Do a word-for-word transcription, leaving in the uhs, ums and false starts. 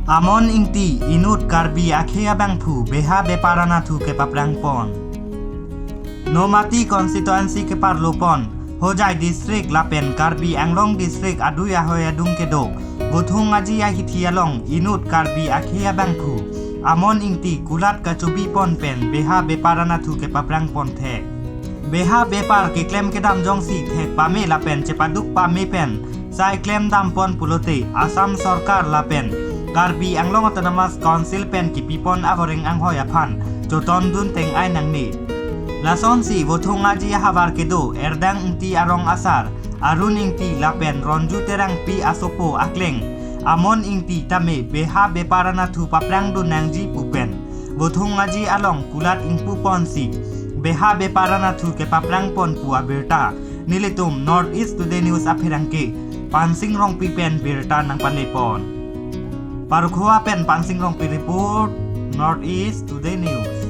Amon Ingti inut Karbi akhei abangphu beha bepar anatthu kepaphrang pon. Nomati constituency keparlo pon Hojai district lapen Karbi Anglong district adui ahoi adung kedo Vothung Aji ahithi along inut Karbi akhei abangphu Amon Ingti kulat kachobi pon pen beha bepar anatthu kepaphrang pon thek. Beha bepar keklem kedam jongsi thek pame lapen chepaduk pame pen sai klem dam pon pulote Assam Sorkar lapen Karbi Anglong Autonomous Council pen kipi pon avoreng anghoi aphan choton dun teng-ai nangne. Lasonsi Vothung Aji ahavar kedo Erdang Ingti arong asar Arun Ingti lapen Ronju Terangpi asopo akleng Amon Ingti tame beha bepar anatthu paphrang dun nangji pu pen Vothung Aji along kulat ingpu ponsi beha bepar anatthu kepaphrang pon pu abirta nelitum North East Today News apherangke Pansing Rongpi pen birta nangpale pon. Parkhowa pen Pansing Rongpi report, North East Today News.